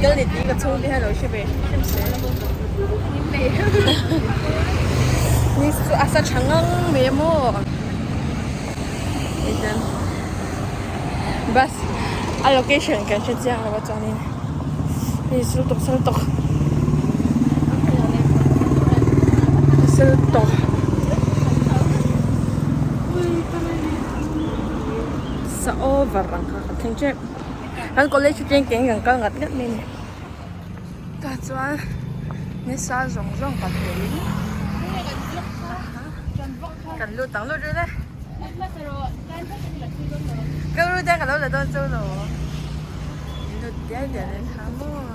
kal ni tih ka chhung te hian lo hre ve hrim hrim se. Ni chu a sa tha ngang mai a maw. Bus a location kan hre chiang lo a chuanin hei sil tawk sil tawk sil tawk. Sa over ang kha kan thleng tep kan college atang keng kan kal ngat ngat mai a ni tah chuan nisa zawng zawng kan hmuh in kan lut ang lut lut e ka lut a ka lo la dawn chu lo lut dial dial e kha maw.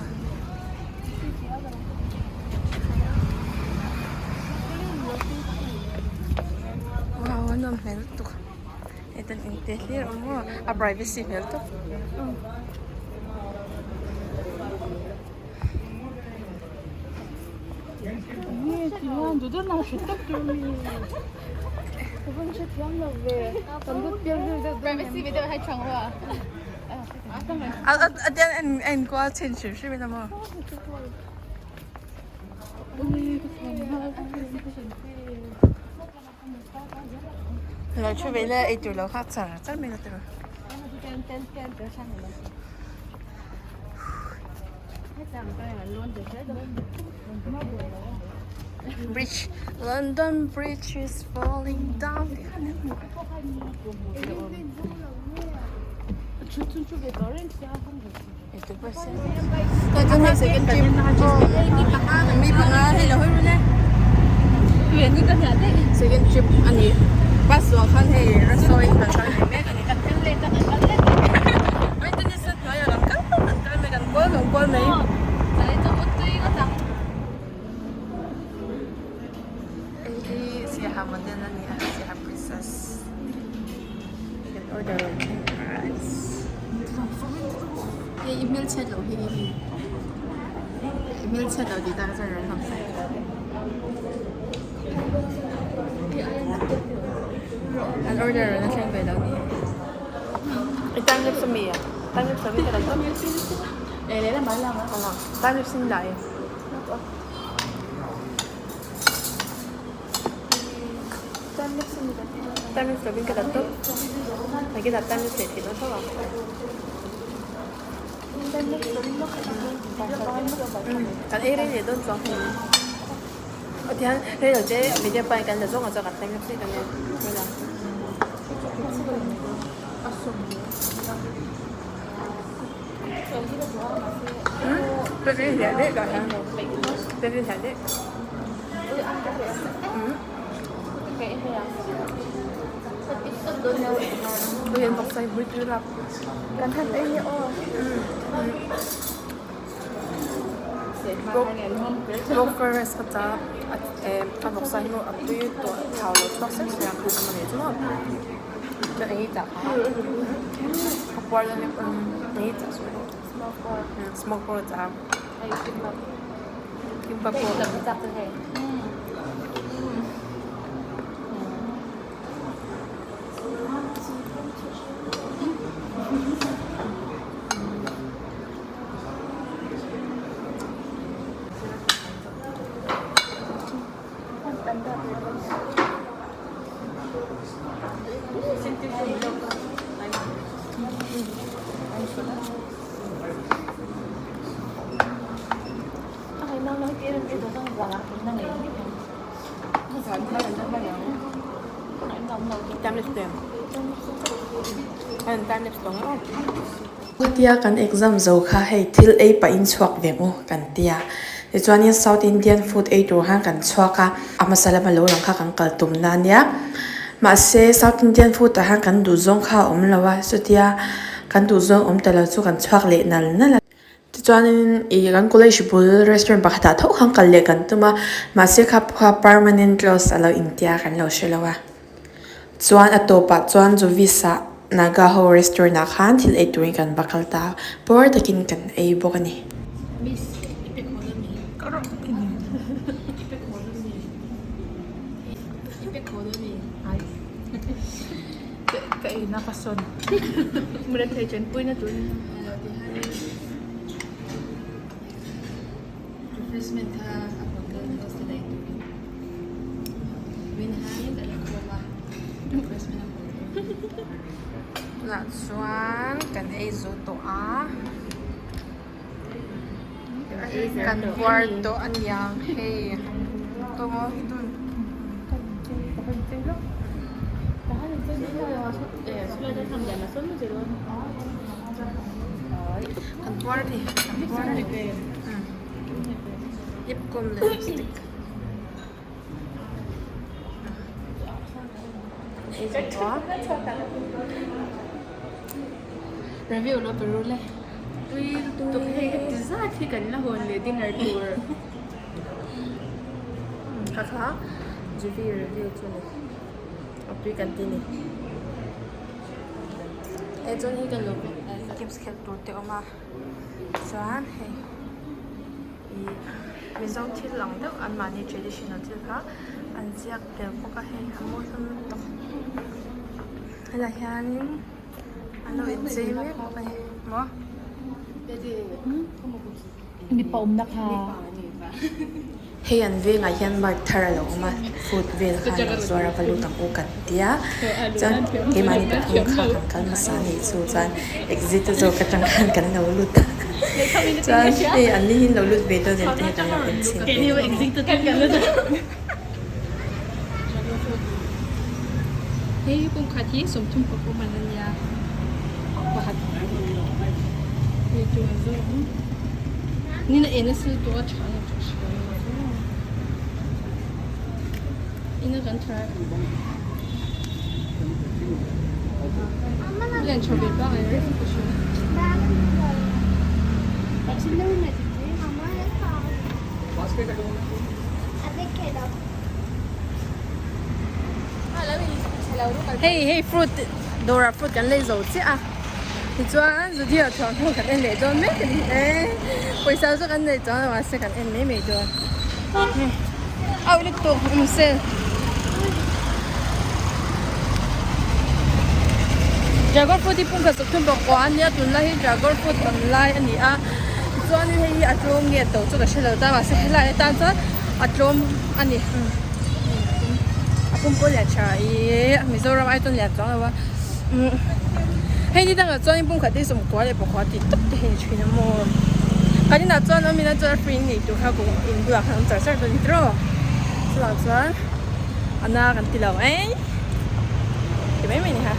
Wow a nuam hmel lutuk. Hei in te hlir awm maw a privacy hmel tawp. A tian a inkual chhin hrim hrim in a maw. Lo thu ve la ei tur lo nghak char char mai la tiraw. Bridge London Bridge is falling down tih kha ni Mi panga hei lo hawi run e. Second trip a ni. Bus zawh khan hei restaurant kan kal ve mek a ni. Mai te nisa hnuaiah kan kal kan kal mai kan kual kan kual mai. Hei hi Siaha model a ni a Siaha princess. Kan order rice. Hei i hmelchhiat loh hi i hmelchhiat loh tih tak chuan rawn hawng sai. An order rawn a thleng ve lo ni. I time lapse ami a? Time lapse ami ka lo tawp. Time lapse in dah e. Time lapse lovin ka dah tawp. Nakinah time lapse leh theih dawn tho ang. Kan ei rei leh dawn chuang hei. Aw tihian rei lo te video pahin kan la zawng ang chuan kan time lapse daih dawn nia. Hmela. Smoke pork a kimbap pawh Khuatia kan exam zo kha hei thil ei pah in chhuak ve ang u kan ti a tichuanin south indian food ei tur khan kan chhuak a a hmasa lama lo lang kha kan kal tum na ania mahse south indian food ah khan kan duh zawng kha a awm lo a chutia kan duh zawng awm ta lo chu kan chhuak leh nal nal a. Tichuanin ih kan college bul restaurant pakhatah tho khan kal leh kan tum a mahse kha kha permanent close a lo intia kan lo hre lo a chuan a tawpah chuan Jovisa Naga ho restaurant ah khan thil ei turin kan va kal ta a puar takin kan ei bawk a ni. Refreshment kha a hotel hostel a inturin win haiin a la khawm a, refreshment a hawn dawn. Tunah chuan kan ei zo tawh a, kan puar tawh a niang hei. Kan puar a ni, kan puar a ni. Lipcom leh lipstick. Ei zo tawh a. Review lo pe ru le. Tui lutuk hei heti zat hi kan la hawn leh dinner tur. Kha kha Judy review chu ni. A tui kan ti ni. Hei chuan hei kan lo Games khelh tur te awm a chuan hei ih Mizo thil ang deuh an mahni traditional thil kha an ziak tel bawk a hei a mawi hlawm lutuk helaiah hianin an lo inchei mek bawk a ni maw. Mipa awmna kha. Hei an vengah hian mart thar a lo awm a, food vel kha an lo zuar a va lut ang u kan tia chuan keimahni pathum kha kan kal hmasa a nih chu chuan exit a zawk atang khan kan lo lut a chuan hei an ni hi an lo lut ve dawn em te hi kan lo en chhin ve Hei hei fruit dawrah fruit kan lei zo chiah a tichuan Judea thuamhnaw kan en leh dawn mek a ni e pawisa chu kan nei chuang lo mahse kan en mai mai dawn auh lutuk awm se. Dragon fruit hi pum khat sawk thum bawk a nia tunlai hi dragon fruit awm lai a ni a tichuanin hei hi a tlawm nge to chu ka hre lo ta mahse helai atan chuan a tlawm a ni a pum pawh lian tha ih Mizoram ai chuan lian chuang lo a umm hei ni dangah chuan pum khat hi sawmkua leh pakua tih tawp te hi a ni thin a maw kan inah chuan awm ila chuan a free in nei tur kha kum in bulah khan awm char char dawn a ni tiraw chuvang chuan a na kan ti lo ei ti mai mai ni ha.